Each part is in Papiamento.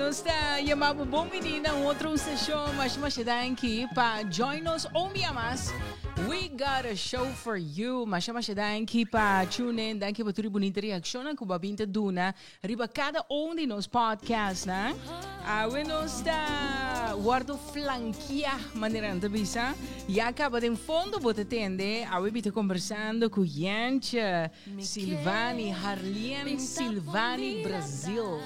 Nos ta yama bo bon bini na un otro seshon. Masha masha danki pa join nos un bia mas. We got a show for you. Masha masha danki pa tune in. Danki pa tur e bunita reaccionnan cu bo a bin ta duna riba cada un di nos podcastnan. Awe nos ta wordo flankia, manera nan ta bisa. Ya caba den fondo bo ta tende. Awe bi ta conversando cu Jentje Silvani, Harlien Silvani Brazil.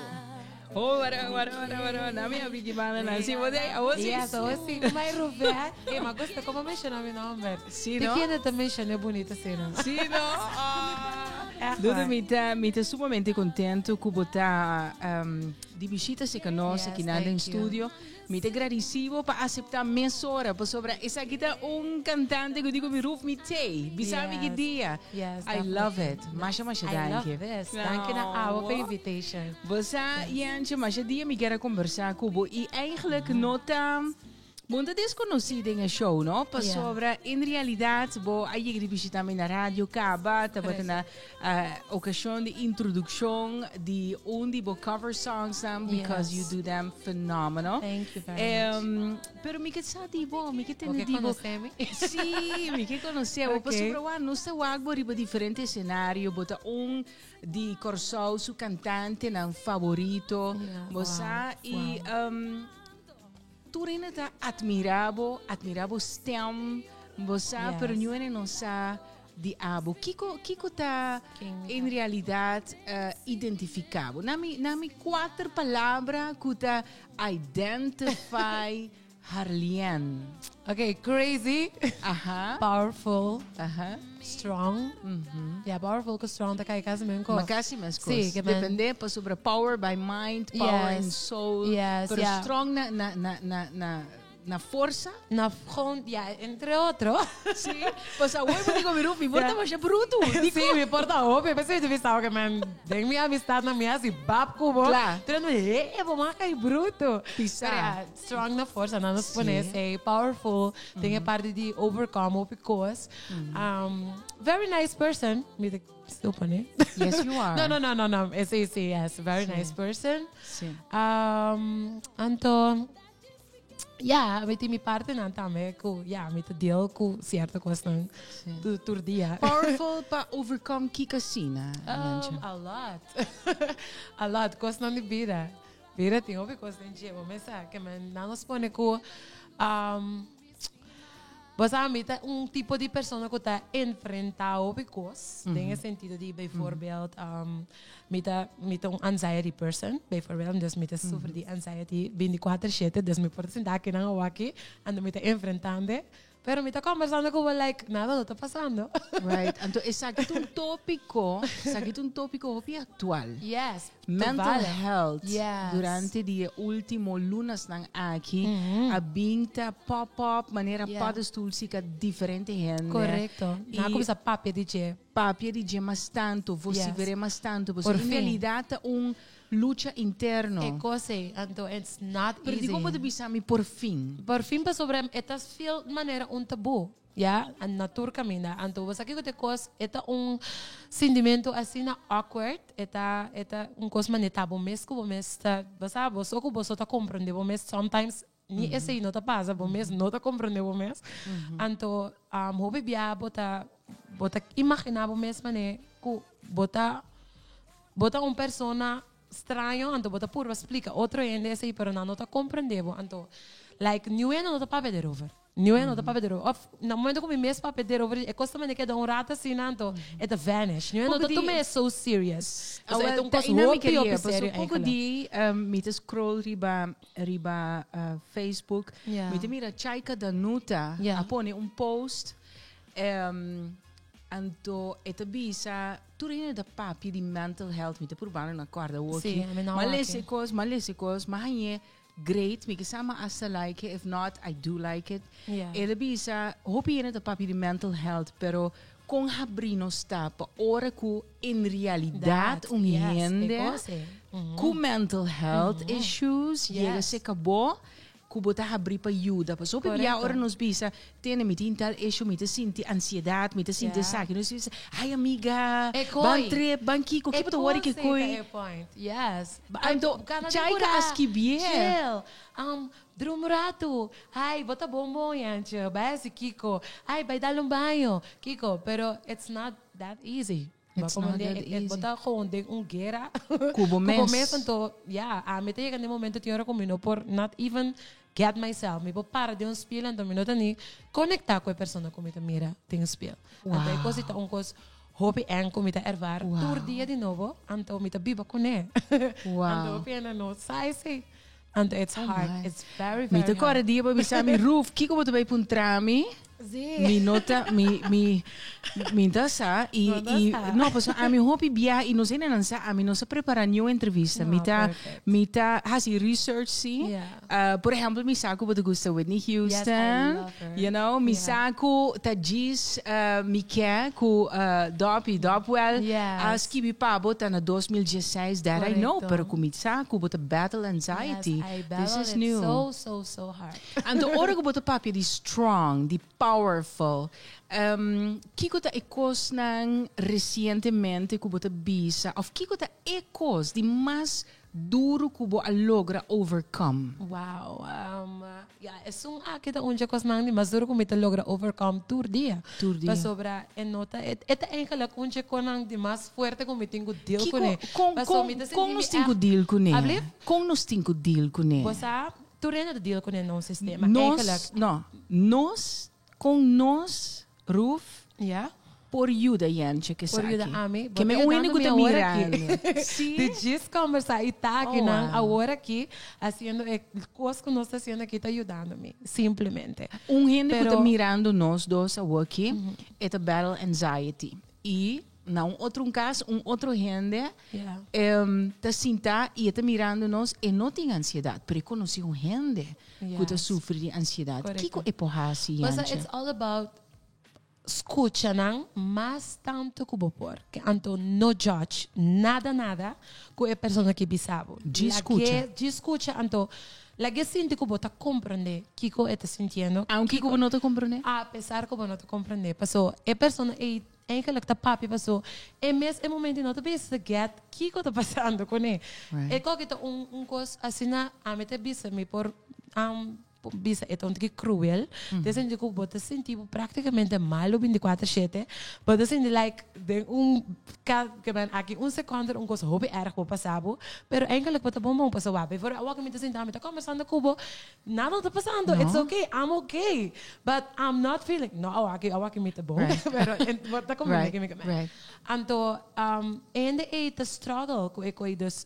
Oh, wara, wara, wara, wara. Na mi abi ki banda na. Si, bo de, awo si. Yes, awo si. Mai Rubén. Eh, ma gusta como menciona mi nomber. Si, no? Di kende ta menciona bonito si, no? Si, no? Ah. Dudu, mi ta, mi ta sumamente contento cu bo ta um, di bishita cerca nos Yes, aki na den thank you. studio. Mi ta gradisi bo pa aseptá mesora, pasobra esaki ta un kantante ku di ku mi ruf mi tei, bisa mi ki dia. Yes, I love it. Masha masha I danki. love this. Danki na abo pa invitation. Bo sa, Jantje, masha dia mi kier a kombersá ku bo i eigenlijk no ta. Bo no ta deskonosí den e show, no? Pasobra en realidat bo a yega di bishitá mi na radio kaba, tabata na Ocasion di introduccion di un di bo cover songs nan because you do them phenomenal. Thank you very much. Pero mi ke sa di bo, mi ke tende Bo ke di bo. conoce mi? Sí, mi ke conoce bo. Okay. Pasobra wak, nos ta wak bo riba diferente escenario, bo ta un di Corsou su cantantenan favorito. Yeah, Bo wow, sa y wow. Tur hende ta admira bo, admira bo stem, bo sa, Yes. pero niun hende no sa di abo. Kiko, kiko ta en realidad identifica bo? Nami, nami cuater palabra cu ta identify Harlien. Okay, crazy. Aha. Powerful. Aha. Strong. Ja, powerful cu strong ta cai casi mescos. Ma casi mescos. Sí, ke men. Depende pasobra power by mind, power in Yes. soul. Yes, Pero ja. strong na, na, na, na, na, na forsa. Na gewoon, ja, entre otro. Sí, pues awor bo digo mi Rufi, bo ta masha brutu. Sí, mi por ta hopi. P'esei mi ta bisa ke men den mi amistadnan mi hasi bab ku bo. Kla. Pero nan he, bo maka i brutu. Pisa. Pero ja, strong na forsa, nan nos pone Sí. esei. Powerful, den e parti di overcome hopi kos. Very nice person, mi ta supone. Yes, you are. No, no, no, no, no. Esei sí, yes. Very Sí. nice person. Sí. Anto. Ya, mi tin mi partenan tambe ku ya mi ta deal ku sierto kosnan tur tur dia. Powerful pa overcome kiko asina, Jantje? A lot. A lot. Kosnan di bida. Bida tin hopi kos den dje, bo mes sa. Ke men nan nos pone ku Bo sa mi ta un tipo di persona ku ta enfrentá hopi kos, den e sentido di bijvoorbeeld mi ta mi ta un anxiety person bijvoorbeeld, dus mi ta sufri di anxiety binticuater shete, dus mi por ta sinta akinan awaki, anto mi ta enfrentando, pero mi ta kombersando ku bo like nada no ta pasando. Right, anto esaki ta un tópiko, esaki ta un tópiko hopi aktual. Yes. Mental health Yes. durante di e ultimo lunasnan aki a bin ta pop up manera paddenstoel sika diferente hende. Correcto. Y Nan a cuminsa papia di dje. Papia di dje mas tanto, vocifer'e mas tanto. Por Pasobra en fin. realidad ta un lucha interno. E cos ey, anto it's not easy. Pero dikon bo ta bisa mi por fin? Por fin pasobra e ta feel manera un tabú. Ya, na tur caminda. Anto bo sa kico ta e cos? E ta un sintimento asina awkward, e ta, e ta un cos mane ta bo mes cu bo mes ta, bo sa, bo so cu bo so ta comprende bo mes, sometimes ni esey no ta pasa, bo mes no ta comprende bo mes. Anto, hopi bia bo ta, bo ta imagina bo mes mane cu bo ta, bo ta un persona straño, anto bo ta purba splica otro hende esey, pero nan no ta comprende bo. Anto, like, niun hende no ta papia derover. Niun no ta papia derover. Of na momento ku mi mes papia derover, e kos ta manera keda un rato asina, anto e ta vanish. Niun no ta tuma e so serious. Pasobra e ta un kos hopi hopi serio Poko eigenlijk. di mi ta scroll riba riba Facebook, mi ta mira Chaika Danuta a pone un post, anto e ta bisa tur hende ta papia di mental health, mi ta purbando na kòrda awoki. M'a lesa e kos, m'a lesa e kos, m'a hañ'é Great, mi kisa mi hasta like it, if not I do like it. Yeah. E ta bisa, hopi hende ta papia di mental health, pero kon habrí nos ta pa ora ku en realidad Dat, un yes, hende e kos ei. ku mental health issues yega Yes. serka bo. Ku bo ta habrí pa yuda. Pasobra hopi bia ora nos bisa, Tene, mi tin tal issue, mi ta sinti ansiedat, mi ta sinti esaki. Nos bisa, Ay amiga, ban trip, ban kiko, kiko bo ta wòri ke koi? Yes. Anto, Chaika a skibié. Chill. Drumi un ratu. Ay, bo ta bon bon, Jantje. Bai hasi kiko. Ay, bai dal un baño. Kiko. Pero it's not that easy. It's not that easy. Bo ta gewoon den un guera. Ku bo mes. Ku bo mes anto, ya, ami ta yega den momento tin ora ku mi no por not even get myself. Mi por para den un spiel anto mi no ta ni konektá ku e persona ku mi ta mira den spiel. Anto e kos ei ta un kos hopi eng ku mi ta ervaar tur dia di nobo, anto mi ta biba kuné. Anto hopi hende no sa esei. Anto it's hard, it's very very Mi ta hard. kòrda dia bo bisa mi, Ruf, kiko bo ta bai puntra mi? Sí. Mi no ta, mi, mi, mi ta sa i, No ta i, sa. no, pasobra ami hopi bia i nos hendenan sa, ami no sa prepará niun entrevista. Mi No, ta, perfect. mi ta hasi research sí. Yeah. Por ehèmpel, mi sa ku bo ta gusta Whitney Yes, I Houston. love her. You know, mi Yeah. sa ku ta djis mi ke ku Doppie Dopwell a Yes. skibi pa bo ta na 2016, that I know, Correcto. pero ku mi sa ku bo ta battle anxiety, Yes, I this battle is it new. so, so, so hard. Anto ora ku bo ta papia di strong, di powerful, kiko ta e kosnan resientemente ku bo ta bisa òf kiko ta e kos di mas duru ku bo a logra overcome? Wow, ya, esun aki ta un dje kosnan di mas duru ku mi ta logra overcome tur dia. Tur dia. Pasobra e no ta, e ta eigenlijk un dje konan di mas fuerte ku mi tin ku deal Kiko, kuné. kon, Paso kon, mi ta kon sinti mi nos tin ku ègt. deal kuné? Ablief? Kon nos tin ku deal kuné? Bo sa, tur hende ta deal kuné na un sistema, Nos, eigenlijk. no, nos, kon nos, Ruf, Ja. por yuda Jentje ke Por esaki. yuda ami. Ke Bo me ta un hende yudando ku mi ta awor mira aki. mi. Sí. Di djis kombersá i ta Oh, aki nan wow. awor aki hasiendo e kos ku nos ta hasiendo aki ta yudando mi, simplemente. Un hende ku ta Pero mirando nos dos awor aki, e ta battle anxiety. I na un otro un kas, un otro hende Ja. ta sinta i e ta mirando nos, e no tin ansiedat, pero e konosé un hende ku ta Yes. sufri di ansiedat. Korekto. Kiko e por hasi, Pasobra Jantje? it's all about Scucha nan mas tanto cu bo por. Ke anto no judge nada nada cu e persona ki bisa bo. Djis scucha. Lag'e djis scucha anto lag'e sinti cu bo ta comprende kico e ta sintiendo. Aunke cu bo no ta comprende? A pesar cu bo no ta comprende. Paso e persona ey eigenlijk ta papia paso e mes e momento no ta bisa get kico ta pasando cune. Right. E koki ta un un cos asina ami ta bisa mi por Por bisa e ta un tiki cruel. Den sentido cu bo ta sinti bo practicamente malo binticuater shete. Bo ta sinti like den un ca ke men aki un seconde un cos hopi erg por pasa bo. Pero eigenlijk bo ta bon bon pasobra wak. Bijvoorbeeld awor cu mi ta sinta mi ta conversando cu bo, nada no ta pasando. It's okay, I'm okay. But I'm not feeling, no awor aki, awor aki mi ta bon. Pero bo ta comprende kico mi ke men. Anto hende ey ta struggle cu e coi dus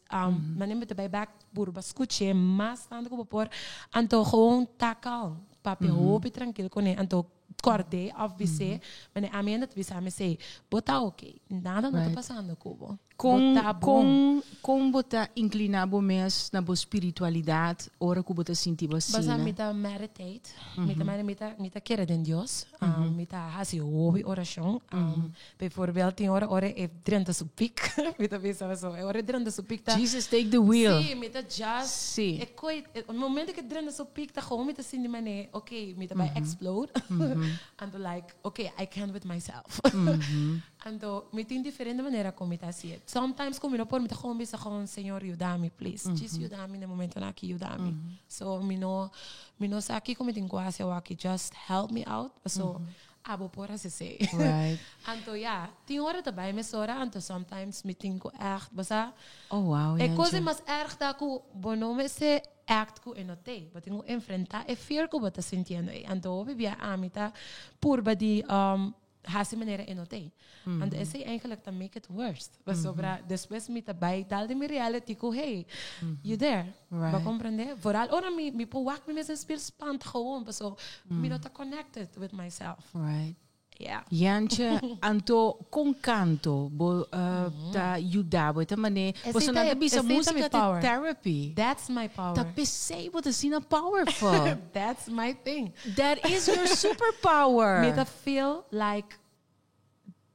manera mi ta bay back. Purba skuch'é mas tantu ku bo por, anto gewoon ta kalm. Papia hopi trankil kuné, anto kòrd'é òf bis'é, manera ami anda ta bisa mi esei, bo ta oké, nada no ta pasando ku bo. Bo ta bon. Kon, kon bo ta inkliná bo mes na bo spiritualidat ora ku bo ta sinti bo Basa asina? mi ta meditate, mi ta mi ta mi ta kere den Dios, mi ta hasi hopi orashon. Bijvoorbeeld tin ora ora e drenta su piek, mi ta bisa so, e ora e drenta su piek ta Jesus take the wheel. Sí, mi ta just Sí. e koi e momento ku e drenta su piek ta gewoon mi ta sinti manera oké, mi ta bai explode. Anto like oké, I can't with myself. Anto mi tin diferente manera kon mi ta hasi e. Sometimes ku mi no por mi ta gewoon bisa gewoon Señor yuda mi please. Just yuda mi na e momentonan aki yuda mi. So mi no mi no sa kiko mi tin ku hasi awaki, just help me out. Paso Abo por hasi esei. Right. Anto ya, tin ora ta bai mesora, anto sometimes mi tin ku ègt, bo sa. Oh wow, E kos Jantje. di mas erg ta ku bo no mester act ku e no t'ei. Bo tin ku enfrentá e fear ku bo ta sintiendo ei. Anto hopi bia ami ta purba di hasi manera e no t'ei. Anto esei eigenlijk ta make it worst. Pasobra despues mi ta bai dal den mi reality ku hey, you there. Right. Bo comprende? Vooral ora mi, mi por wak mi mes den spiel spant gewoon, paso mi no ta connected with myself. Right. Yeah. Jantje, anto con canto bo uh, ta yuda bo? Ta mane, Esei bo ta ta e- bisa esei ta mi música ta power. therapy. That's my power. Ta pesei bo ta asina powerful. That's my thing. That is your superpower. Mi ta feel like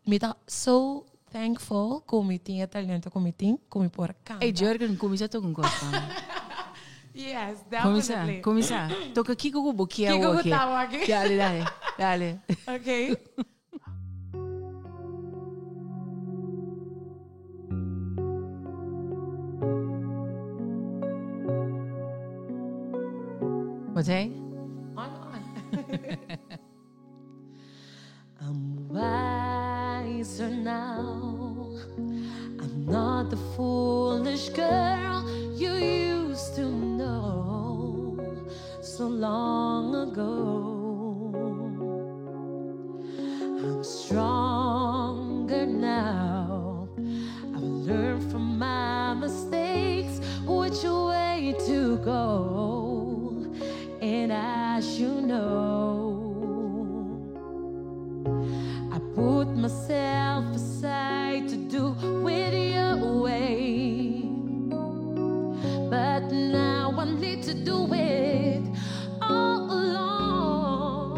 Mi ta so thankful ku mi tin e talento ku mi tin, ku mi por kanta. Ey Jurgen, kuminsá toka un kos pa mi. Yes, Kuminsá, definitely. kuminsá. Toka kiko ku bo kier Kiko ku awor. ta awor. Dale, dale, dale. Okay. Wat zei? On, on. I'm wiser now. I'm not the foolish girl you used to know so long ago. I'm stronger now. I've learned from my mistakes which way to go. And as you know, I put myself aside to do with your way. But now I need to do it all alone.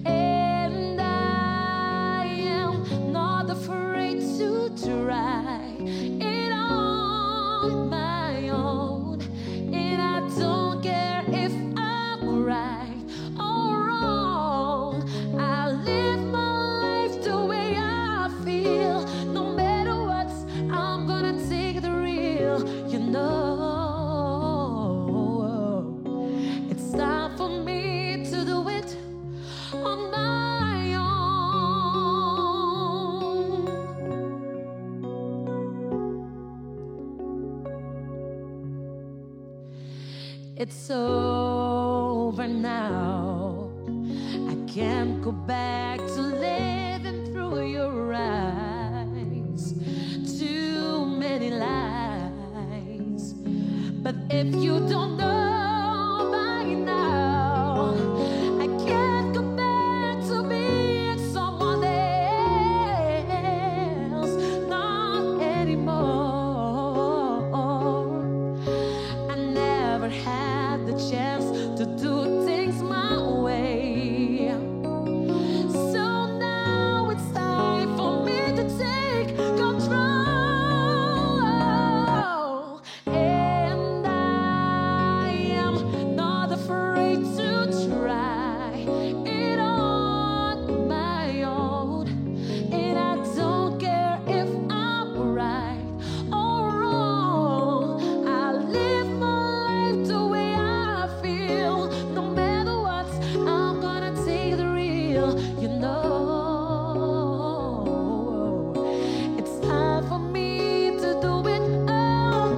And I am not afraid to try it on my own. And I don't care if I'm right or wrong. I live my life the way I feel. No matter what, I'm gonna take the real, you know. It's time for me to do it on my own. It's over now. I can't go back to living through your eyes. Too many lies. But if you don't know by now, I can't go back to being someone else. Not anymore. I never had the chance to do things my way. So now it's time for me to take control. And I am not afraid to try it on my own. And I don't care if I'm right or wrong. I live my life the way I feel. No matter what, I'm gonna take the real, you know. It's time for me to do it all.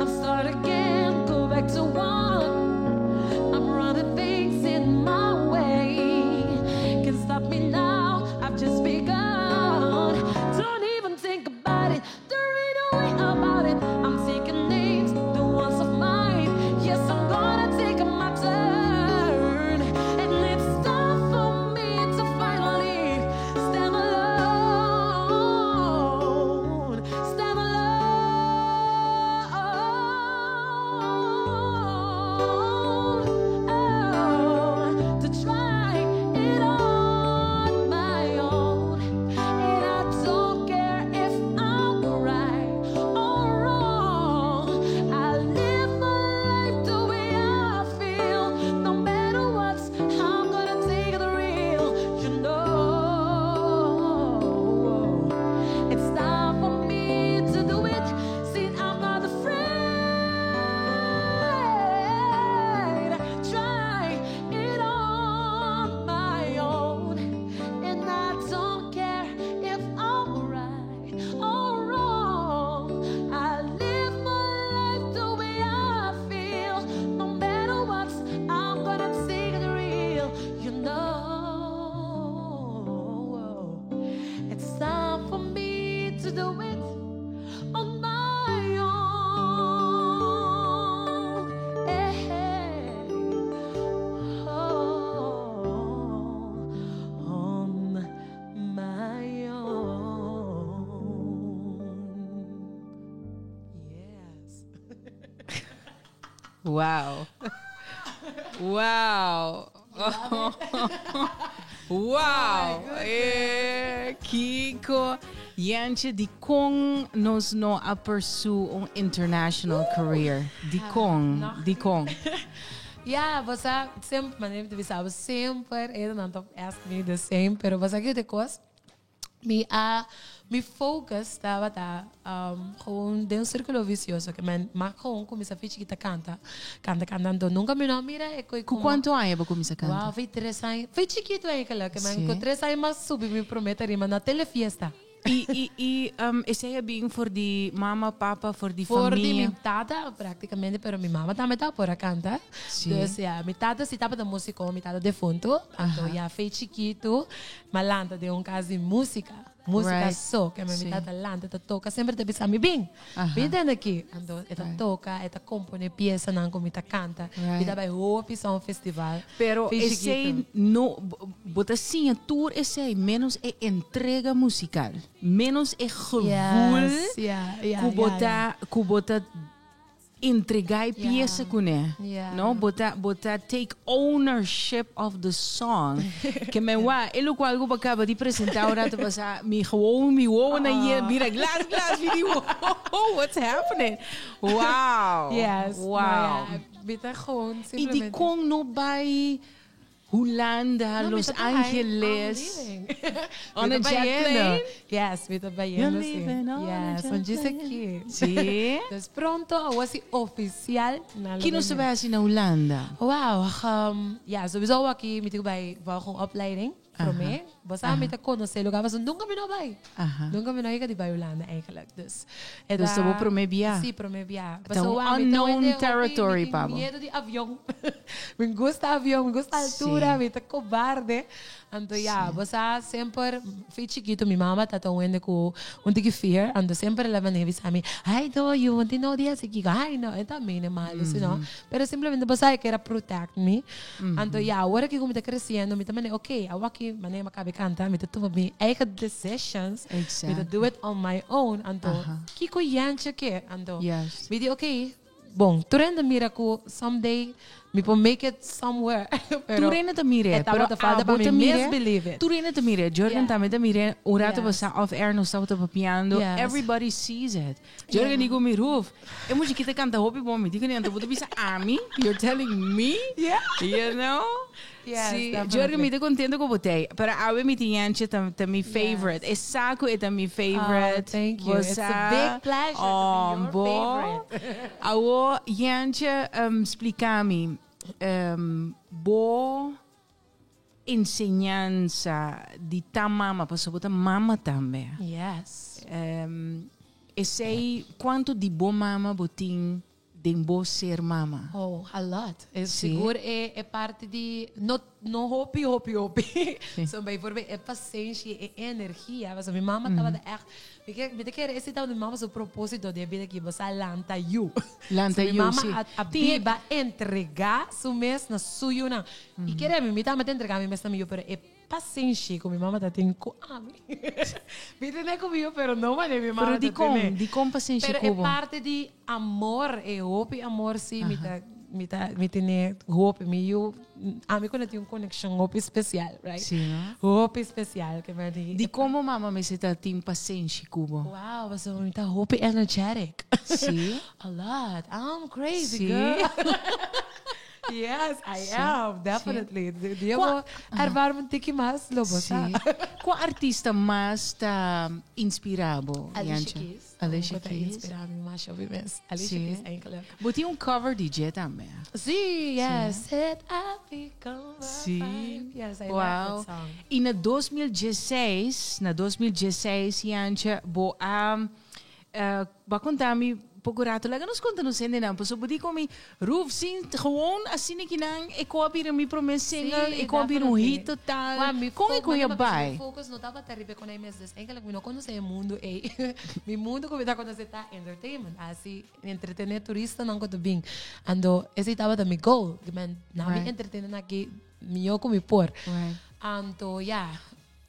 I'm start again, go back to one. I'm running things in my way. Can't stop me now, I've just begun. Don't even think about it, there ain't no way about it. I'm taking names, the ones of mine. Yes, I'm gonna take my turn. And it's time for me to finally stand alone. Stand alone. Oh, to try it on my own. And I don't care if I'm right or wrong. I live my life the way I feel. No matter what, I'm gonna take the real, you know. It's time for me to do it. See, I'm not afraid. Try it on my own. And I don't care if I'm right or wrong. I live my life the way I feel. No matter what, I'm gonna take the real, you know. It's time for me to do it on my own. Hey, oh, on my own. Yes. Wow. Wow. Wow. Eh, Kiko. Jantje, di kon nos no a pursue un international career? Di kon? Di kon? Ja, bo sa, semper, manera mi ta bisa bo, semper e nan ta ask me the same, pero bo sa kiko ta e kos? Mi a, mi focus tabata um, gewoon den un círculo vicioso, ke men, m'a gewoon kuminsá fi chikita kanta, kanta, kanta, anto nunka mi no a mira e koi Ku komo. kuantu aña bo kuminsá kanta? Wow, fi tres aña, fi chikitu eigenlijk, ke men, Sí. ku tres aña m'a subi mi promé tarima na Telefiesta. I, i, i um, esei a bin for di mama, papa, for di For di mi famia? tata prácticamente, pero mi mama tambe ta por a canta. Sí. Dus ja, mi tata si tabata músico, mi tata defunto. Anto ja, fe chikitu, m'a lanta den un cas di música. Música so, ke mi tata lanta, ta toca, semper ta bisa mi bin, bin tende aki. Anto e ta toca, e ta compone piesanan cu mi ta canta. Mi ta bay hopi son festival. Pero Fe esey chikitu. no, bo ta siña tur esey menos e entrega musical, menos e gevoel Yes, yeah, yeah, cu bo yeah, ta, cu bo ta entrega e pieza cune. Yeah. No, bo ta, bo ta take ownership of the song. Ke men wa, e locual cu bo caba di presenta un rato pasa, mi gewoon mi wowo na yen, bira glas, glas, mi di, wow, what's happening? Wow. Yes. Wow. No, ja, mi ta gewoon I simplemente. dikon no bai Hulanda, No, mi Los ta bai. Angeles? I'm leaving. On Mi a ta jet bayendo. plane? Yes, mi ta bayendo, You're si. leaving on a Yes, jet want djis plane. aki. Si. Dus pronto, awor si oficial. Na Ki nos ta bai hasi na Hulanda? Wow, ja, sowieso aki mi tin ku bai volg un opleiding. Promé, bo sa mi ta konosé lugar, pasobra nunka mi no bai. Nunka mi no yega di bai Hulanda eigenlijk. Dus, e Dus ta bo promé bia. Sí, promé bia. Ta un Pasobra mi ta unknown wende hopi, territory mi pa tin bo. miedu di avion. Mi gusta avion, mi gusta altura, mi ta kobarde. Anto ya, bo sa semper, fi chikitu mi mama ta ta wende ku un tiki fear, anto semper el a bini bisa mi, ay no, yu no tin no di hasi kiko, ay no, e ta mene malu si no. Pero simplemente bo sa e kier a protect mi. Anto ya, awor aki ku mi ta kresiendo, mi ta mane, ok, awaki manera mi a kabe kanta, mi ta tuma mi eigen decisions, mi ta do it on my own. Anto, kiko Jantje ke? Anto, mi di, ok, bon, tur hende mira ku someday mi por make it somewhere. Pero Tur hende ta mir'é, e pero tabata falta pa abo mi ta mes mir'é. believe it. Tur hende ta mir'é. Jurgen tambe ta mir'é. Un rato pasá off air nos tabata papiando. Everybody sees it. Jurgen di ku mi, Ruf, e muchikita kanta hopi bon. Mi di ku ne, anto bo ta bisa ami? You're telling me? Yeah. You know? Yes, Sí. definitely. Jurgen, mi ta kontento ku bo t'ei. Pero awe mi tin Jantje ta, ta mi favorite. E sa ku e ta mi favorite. Oh, thank you. Bo It's a sa. big pleasure to be Oh, your bo. favorite. Awo, Jantje, splika mi, bo enseñansa di ta mama, pasobra bo ta mama tambe. Yes. Esei, kuantu di bo mama bo tin den bo ser mama? Oh, a lot. E Sí. sigur e, e parti di, no, no hopi, hopi, hopi. Sí. So, bijvoorbeeld e pasenshi, e energia. Pasobra mi mama tabata echt, mi ke, mi ta kere esei tabata mi mama su proposito den e bida aki, bo sa lanta yu. Lanta So, mi yu, mama sí. a, a Tin e biba entrega su mes na su yunan. I kere mi, mi tambe ta entrega mi mes na mi yu, pero e pasenshi ku mi mama ta tin ku ami. Mi tene ku mi yu, pero no manera mi mama Pero ta dikon? tene. Dikon pasenshi Pero ku e bo? parti di amor, e hopi amor si, mi ta, mi ta, mi tene hopi. Mi yu, ami ku nan tin un konekshon hopi spesial, right? Si, no? Hopi spesial ke mi di. Dikon bo mama mester ta tin pasenshi ku bo? Wow, pasobra mi ta hopi energetic. Si? A lot. I'm crazy, Si? girl. Yes, I am, definitely. Dia bo ervaar un tiki mas, lo bo sa. Sí. Kua artista mas ta inspira bo, Alicia Jantje? Keys. Alicia Bo ta Keys. inspira mi masha hopi mes. Alicia Sí. Keys enkele. Bo tin un cover di dje tambe. Sí, yes. Said I become a Sí. fire. Yes, I Wow. love that song. I na 2016, na 2016, Jantje, bo a Bo a konta mi poko rato, laga nos konta nos hendenan, pasobra bo di ku mi, Ruf, sin, gewoon asina ki nan e ko a bira mi promé single, e ko a bira un hit total. Kon e koe a bai? Mi focus no tabata riba e konai mes, dus eigenlijk mi no konosé e mundu ei. Mi mundu ku mi ta konosé ta entertainment, hasi entretené turistanan ku ta bin. Anto esei tabata mi goal, ki men, na mi entretené nan aki mihó ku mi por. Anto ya.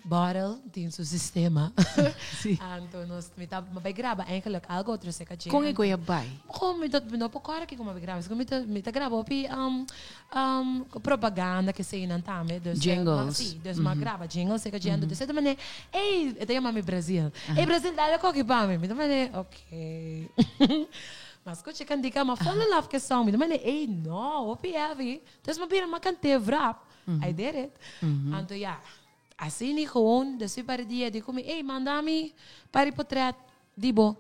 Bottle tin su sistema. Sí. Anto nos mi ta bai graba eigenlijk algo otro seca dje. Con e koe a bai? Con mi ta mi no por corda kico mi a bai graba. Mi ta mi ta graba hopi um um propaganda ke sei nan tambe. Dus Jingles. Si, dus mi a graba jingles seca dje. Anto de cierta manera ey e ta yama mi Brazil. Ey Brazil dale koki pa mi. Mi ta mane okay. Mi a scucha e cantica mi a fall in love ke song. Mi ta mane ey no hopi heavy. Dus mi a bira mi a cant'e wrap. I did it. Anto ya, asina i gewoon despues par di dia di ku mi, ey, manda mi par di potret di bo.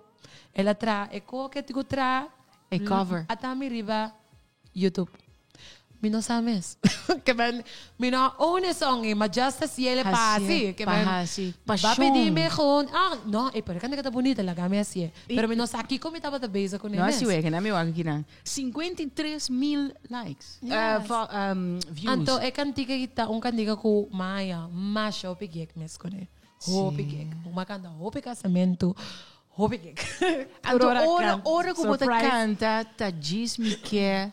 El a traha e koke ti ku traha. E cover. A ta mi riba YouTube. Mi no sa mes. Ke men, mi no a own e song ei, ma just hasi el pa hasi. Ke men, Pa hasi. Ba Pashon. pidi mi gewoon, ah, no, ey, pero e kanta ta bunita, laga mi hasié. Pero mi no sa kiko mi tabata bezig kuné No mes. hasi wega, na mi wak akinan. 53 mil likes. Yes. Views. Anto e kantika ki ta un kantika ku maya masha hopi gek mes kuné. Hopi gek. Mi a kanta hopi kasamentu, hopi gek. Anto Ora ora, ora ku bo ta surprise. kanta, ta djis mi ke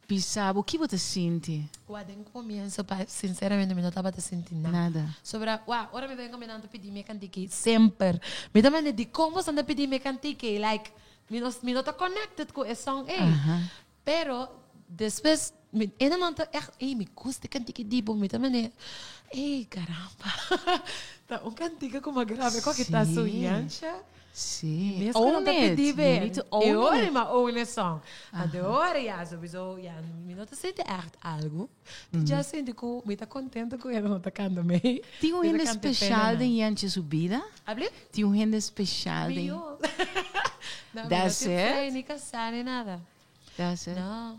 bisa bo, ki bo ta sinti? Wa, den comienzo, pa, sinceramente, mi no tabata sinti nada. Nada. Sobra, wa, ora mi ben caminando pidi mi kantiki, semper. Mi ta mende di como sanda pidi mi kantiki, like, mi no ta connected ku e song ei. Pero, despues, mi, ena no ta echt, ey, mi gusta e kantiki di bo, mi ta mende, ey, caramba. Ta un kantika ku m'a graba, ko ki ta su yancha. Si. Mes ku Own no ta it. pidi You be. need to E own ora it. m'a own e song. Ante ora ja, sowieso, ja, mi no ta sinti echt algo. Just sinti ku, mi ta contento ku ela no ta kanta mee. Tin un Mi ta hende kanta special pena. den Jantje su bida? Habli? Tin un hende special den... Mio. No, mi That's no tin it? frei, ni kasá, ni nada. That's it. No.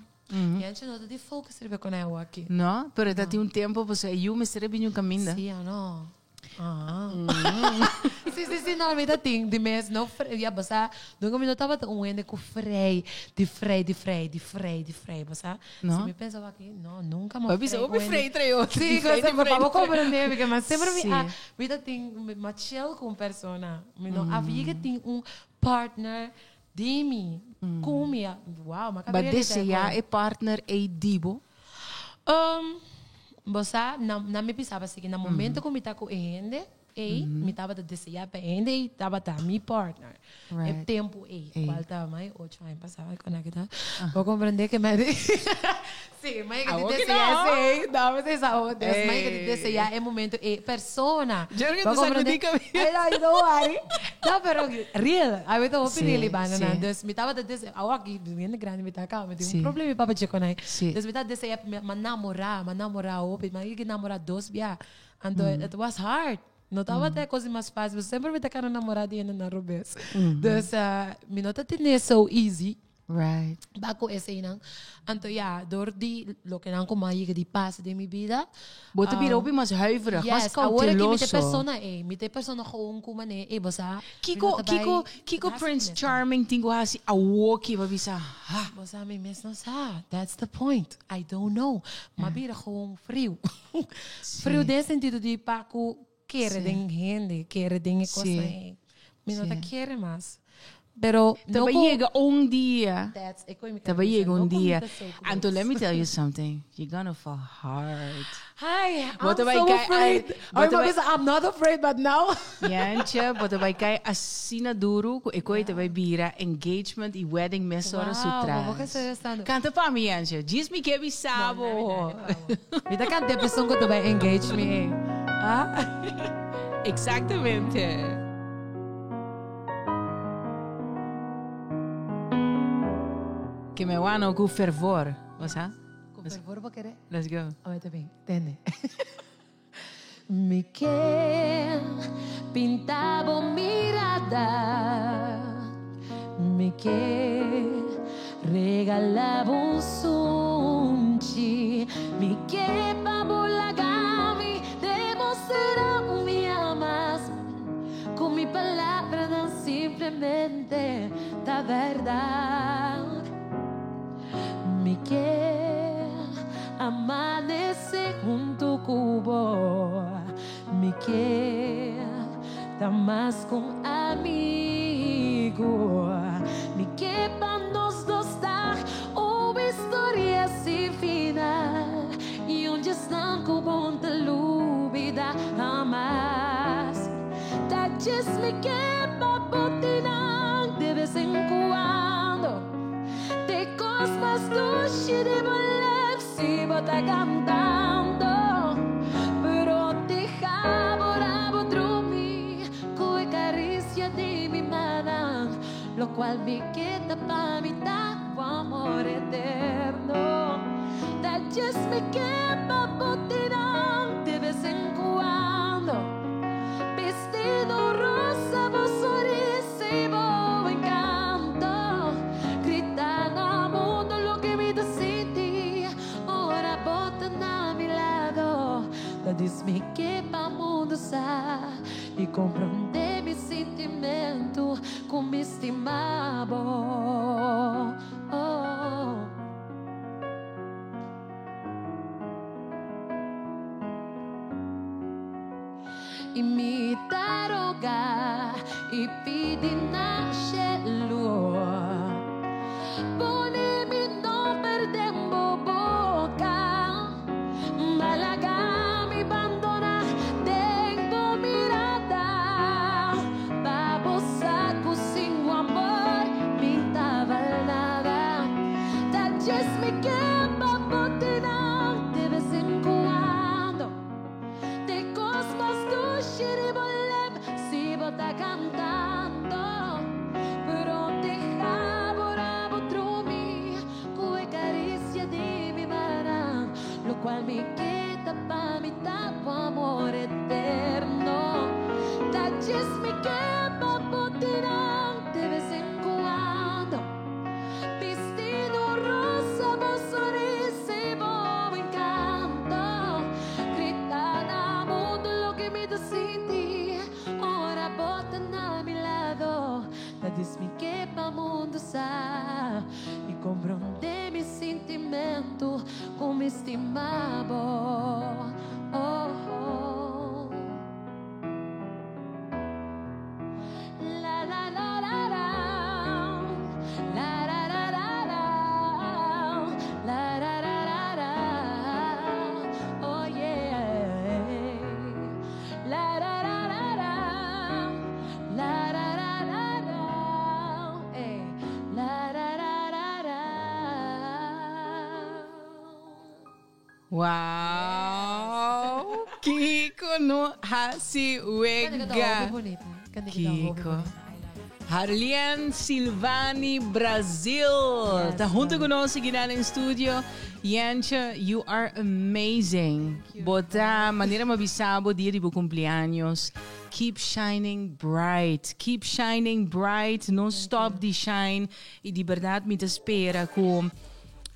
Jantje no ta di focus riba kon eu aki. No, pero ta tin un tempo, pues, yu mester bin un kaminda. Si, o no? Ah. Si, no, mi ta tin, di mes, no, ja, basta, nunca mi no tabata un hende ku frei, di frei, di frei, di frei, di frei, basta. No? Si mi pensa aki, no, nunca mo Ma bisa, frei opi ku frei hende. tra outro. Si, Di frei, ku di frei, pa di frei. komprondé, porque mas semper mi, ah, mi ta tin, m'a chill ku un persona. Mi no, havia tin un partner di mi, ku mi, wow, ma But deseá e partner e di bo. Bosa, na mi pensava assim, na momento ku mi ta ku hende, ei, mi tabata deseá pa hende, ei, tabata mi partner. E tempu ei, Ei. kual ta mai 8 aña pasá, konektá. Bo a komprondé ku mi Si, mai ku Ah, ok, deseá no. si, no, mas esa o, Deus, mai ku Ei. deseá e momento e persona. Yo no Bo te komprondé? sacudí cabeza. Ai, no, don't worry. No, pero real, a mi ta really banda na. Dus mi tabata deseá, aki, bien grandi mi ta kaba, mi tin un problema papa chico na. Dus mi ta deseá m'a namorá, m'a namorá hopi, m'a namorá dos bia. Anto it was hard. No tabata kos mas fásil, semper mi ta kana namorá di hende na robes. Dus mi no ta tene so easy. Bako ese nan. Anto ja, door di loke nan ku m'a yega di pasa den mi bida. Bo ta bira hopi mas huiverig, mas Yes, awor aki mi ta kauteloso. persona eh, mi ta persona gewoon ku mane, eh, bosa. Kiko, Kiko, Kiko Prince Charming tin ku hasi awoki pa bisa, ha. Bosa mi mes no sa. That's the point. I don't know. M'a bira gewoon friu. Friu den sentido di pa ku kere den hende, kere den kos. Mi no ta kere mas. Pero no Taba yega un dia. That's e mi Taba yega un dia. Anto let me tell you something. You're gonna fall hard. Hi, I'm Bo ta so bai afraid. Bo ta Ay, I'm not afraid, but now. Jantje, bo ta bai kai asina duru ku e koi ta bai bira engagement i wedding mesora Wow, su bo tras. ka seriousando. Kanta pa mi, Jantje. Djis mi ke bisa bo. Mi ta kanta e persona ku ta bai engage me. Ah? Exactamente. Ke me wano ku fervor. What's that? Ku fervor bo kere? Let's go. Oh, ta bon. Tende. Mi ke pinta bo mirada. Mi ke regalá bo un sunchi. Mi ke pa bo laga mi demostrá mi amas. Ku mi palabranan simplemente ta bèrdat. Mi ke amanesé huntu ku bo. Mi ke ta mas ku amigu. Mi ke pa nos dos ta un historia sin final. I un dia ku bo n' ta lubidá hamas. dushi di bo lep si bo ta cantando. Proteha bo rabo drumi cu e caricia di mi mannan, locual mi ke ta pa mi ta bo amor eterno. Ta djes mi ke pa bo tinan de bes en cuando. Bistido rosa bo sonrisa y bo encanto. Grita na mundo loke mi ta sinti ora bo ta na mi lado. Ta djis mi ke pa mundo sa y comprende mi sintimento cu mi stima bo. Oh. I mi ta roga i pidi na shelu, Pone mi nomber den bo boka, ma laga mi bandona den bo mirada, pa bo sa ku sin bo amor mi ta bal nada. Ta djes mi ke pa bo tinan de bes en kuando. Te kos mas dushi riba lep si bo ta kantando. Proteha bo rabo drumi ku e karisia di mi manan, lokual mi kita pa mi ta bo amor eterno. Ta djis mi ke pa bo tiran de bes en kuando. Bistido rosa bo sonrisa y bo encanto. Grita na mundo loke mi ta sinti ora bo ta na mi lado. Ta dis mi ke pa mundo sa y compronde mi sintimento cu mi stima bo. Oh, oh. La la la la la La la la la la La la la la la Oh yeah La la la la la La la la la la Ey La la la la la Wow! Kiko no hasi wega. Kiko. Harlien Silvani Brazil. Ta hunto ku nos aquí na studio. Jentje, you are amazing. Bo ta manera m'a bisa bo dia di bo cumpleaños. Keep shining bright. Keep shining bright. No stop di shine. Y di berdad mi ta spera ku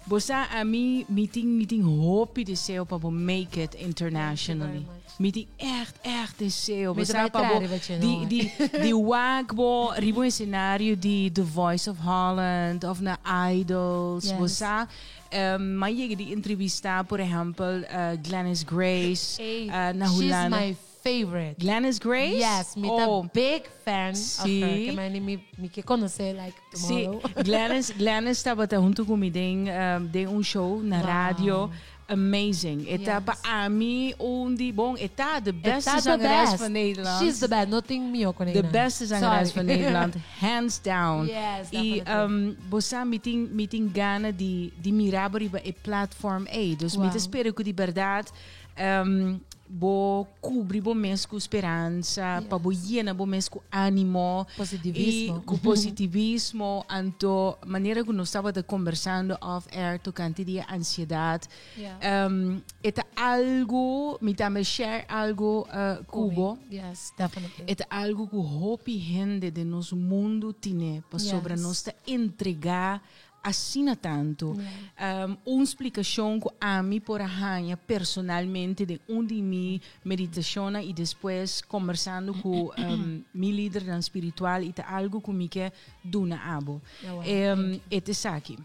Bo sa ami mi tin mi tin hopi deseo pa bo make it internationally. Mi tin echt echt deseo. Bo sa pa bo di di di wak bo riba un escenario di The Voice of Holland of na Idols. Bo sa mi a yega di entrevista por ehempel Glennis Grace na Hulanda. Favorite. Glennis Grace? Yes, mi ta oh. big fan si. of her. Ke mani mi, mi ke conoce like tomorrow. Si, Glennis, Glennis tabata hunto ku mi den, um, den un show na wow. radio. Amazing. E ta yes. pa ami un di bon, e ta de beste zangeres van Nederland. She's the best, nothing mio con De beste zangeres van Nederland, hands down. Yes, I um, bo sa mi tin, mi tin gana di, di mira bo riba e platform ei. Dus wow. mi ta spera ku di berdad Um, bo kubri bo mes ku speransa, yes. pa bo yena bo mes ku animo. Positivismo. I ku positivismo. Anto, manera ku nos tabata conversando off air tocante di ansiedad. Yeah. Um, e ta algo, mi tambe share algo uh, ku bo. Yes, definitely. E ta algo ku hopi hende den nos mundo tine, pasobra yes. nos ta entrega Asina tantu. Un splikashon ku ami por a haña personalmente den un di mi meditashonnan i despues kombersando ku mi lidernan spiritual i ta algu ku mi ke duna abo. E ta esaki,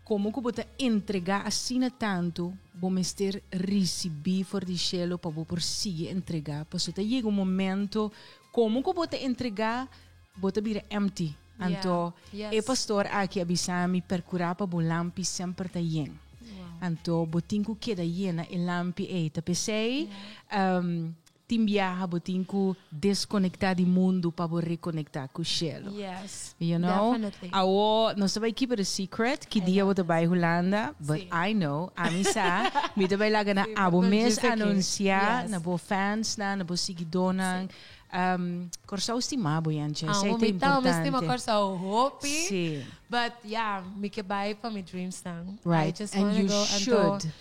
Komo ku bo ta entregá asina tantu, bo mester risibí for di shelu pa bo por sigui entregá. Pasobra ta yega un momento komo ku bo ta entregá, bo ta bira empty. Anto e pastor aki a bisa mi percura pa bo lampi semper ta yen. Anto bo tin cu keda yena e lampi ey. Ta pesey Tin biaha bo tin ku deskonektá di mundu pa bo rekonektá ku shelu. Yes. You know? Definitely. Awo, nos ta bai keep it a secret ki dia bo ta bai Hulanda, but Sí. I know, ami sa, mi ta bai laga na Sí, abo bo mes djis aki. anunsiá Yes. na bo fansnan, na bo siguidónan. Kòrsou stima bo, Jantje. Esei Amo, ta mi ta mi stima importante. Kòrsou hopi. Sí. But yeah, mi ke bai pa mi dreams nan. I Right. just And wanna you go anto should.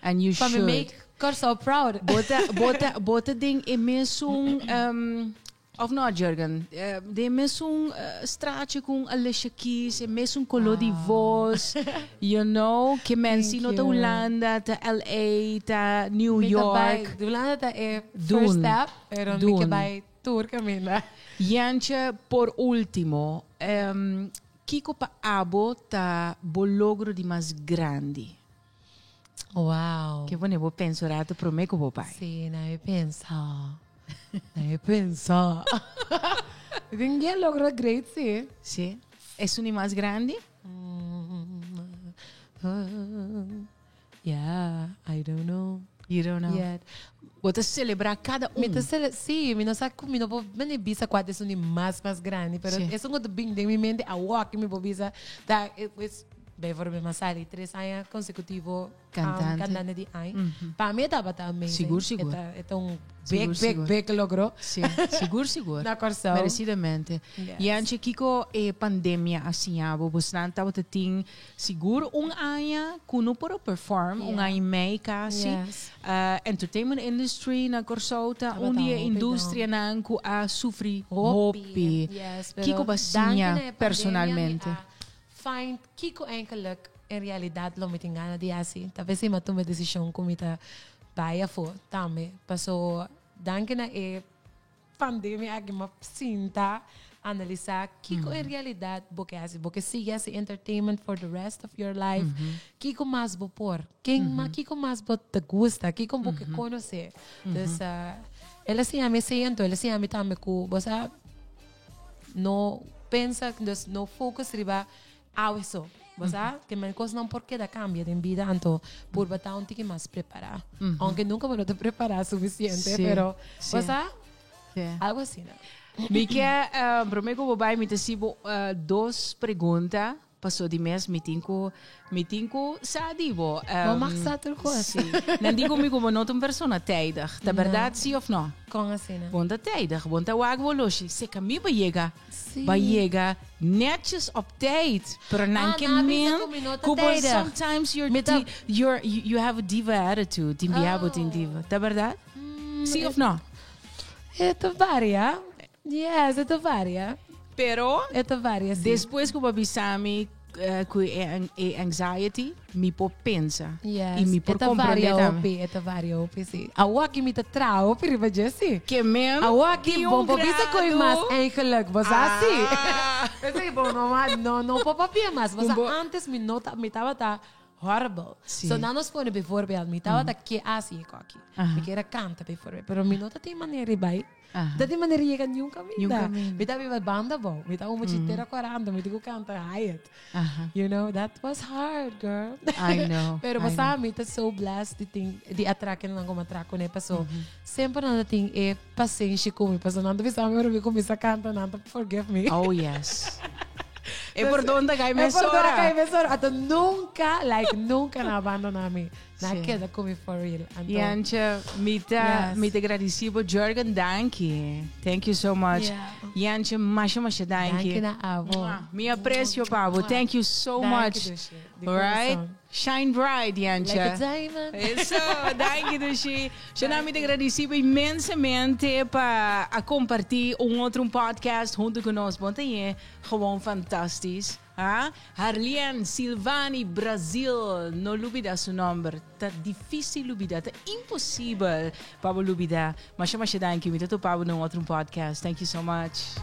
And you pa mi should. make Kòrsou proud. Bo ta, bo ta, bo ta den e mesun, um, of no, Jurgen? Eh, den e mesun eh, straatje ku Alicia Keys, e mesun koló di voz, you know, ke men si Thank no ta you. Hulanda, ta LA, ta New Mi ta bai, York. Hulanda ta e first Doen. step, pero mi ke Doen. bai tur kaminda. Jantje, por último, em, kiko pa abo ta bo logro di mas grandi? Wow. Ke pone bo pensa un rato prome ku bo bai. Sí, na mi pensa. Na mi pensa. Mi tin bien logro great, sí. Sí. Esun di mas grandi? Yeah, I don't know. You don't know. Yet. Bo ta celebra cada un. Mi ta cele sí, mi no sa ku mi no por mane bisa kua ta esun di mas mas grandi, pero Sí. esun ku ta bin den mi mente awor ku mi por bisa ta es bijvoorbeeld mi a sali tres aña konsekutivo Kantante. kantante di aña. Pa mi e tabata amazing. Sigur, sigur. E ta e ta un big Sigur, big sigur. big logro. Sí, sigur sigur. Na Kòrsou. Merecidamente. Yes. Jantje, kiko e pandemia a siña bo? Bosnan tabata tin Sigur un aña ku no por a perform, un aña i mei kasi. Yes. Entertainment industry na Kòrsou ta Tabata un di e hopi industrianan ku a sufri hopi. Yes, pero Kiko bo a danki siña na e pandemia mi personalmente? a find kiko eigenlijk en realidat lo mi tin gana di hasi. Ta bes mi a tuma e desishon ku mi ta bai afó tambe. Paso danki na e Pandemia aki m'a sinta analisá kiko en realidat bo ke hasi. Bo ke sigui hasi entertainment for the rest of your life? Kiko mas bo por? Ken ma kiko mas bo ta gusta? Kiko bo ke konosé? Dus el a siña mi esei anto el a siña mi tambe ku bo sa no pensa, dus no focus riba Awe so. Bo sa, ke men kosnan por keda kambia den bida, anto purba ta un tiki mas prepará. Aunke nunka bo no ta prepará sufisiente, Sí, pero sí. bo sa, Sí. algo asina. Mi ke, promé ku bo bai, mi ta hasi bo dos pregunta. Paso di mes mi tin ku, mi tin ku sa di bo. Bo mag sa tur kos. Sí. Nan di ku mi ku bo no ta un persona tijdig. Ta bèrdat sí òf no? Kon asina? Bo no ta tijdig. Bo no ta wak bo loshi. Seka mi bo yega. Sí. Ba yega netjes op tijd. Pero nan Ah, ke nan a bisa men ku mi no ta ku bo tijdig. sometimes you're Mi ta- di, you're, you, you have a diva attitude. Tin bia bo tin Oh. diva. Ta berdad? Sí of no? E ta varia. Yes, e ta varia. Pero E ta varia, sí. despues ku bo a bisa mi eh, ku e, an- e anxiety, mi por pensa. Yes. I mi por E ta comprende varia tambe. hopi, e ta varia hopi, sí. Awo aki mi ta traha hopi riba dje, sí. Ke men Awo aki di bo un bo bisa koe grado. mas eigenlijk, bo sa sí. Ah. Esei bo no ma, no, no por papia mas. Bo sa Bo- antes mi no ta, mi tabata horrible. Sí. So nan nos pone bijvoorbeeld, mi tabata ke hasi e koki. Aha. Mi kier a kanta bijvoorbeeld, pero mi no ta tin manera di bai. Aha. Ta tin manera yega niun kaminda. Niun kaminda. Mi ta biba banda bou. Mi ta un muchitera 40, mi tin ku kanta Hyatt. Aha. You know, that was hard, girl. I know, Pero I bo sa, mi ta so blessed di tin, di atrake nan como atrako ne, paso semper nan ta tin e pasenshi ku mi, paso nan ta bisa mi ora mi kuminsa kanta, nan ta forgive me. Oh yes. E pordon ta kai E pordon mesora. a kai mesora. Ata nunca, like nunca nan abandona mi. Nan Sí. keda ku mi for real. Anto, Jantje, mi ta, Yes. mi ta gradisi bo. Jurgen, danki. Thank you so much. Yeah. Jantje, masha, masha danki. Danki na abo. Mwah. Mi aprecio pa bo. Thank you so Danki, much. Dushi. Di All right? corazon. Shine bright, Jantje. Like a diamond. Eso, danki Dushi. Shana, mi ta gradisi bo inmensamente pa a comparti un otro un podcast hunto cu nos. Bon ta ye, gewoon fantastisch. Ha? Harlien Silvani Brazil, no lubida su nomber. Ta dificil lubida, ta imposibel pa bo lubida. Masha masha danki, mi ta topa bo na un otro podcast. Thank you so much.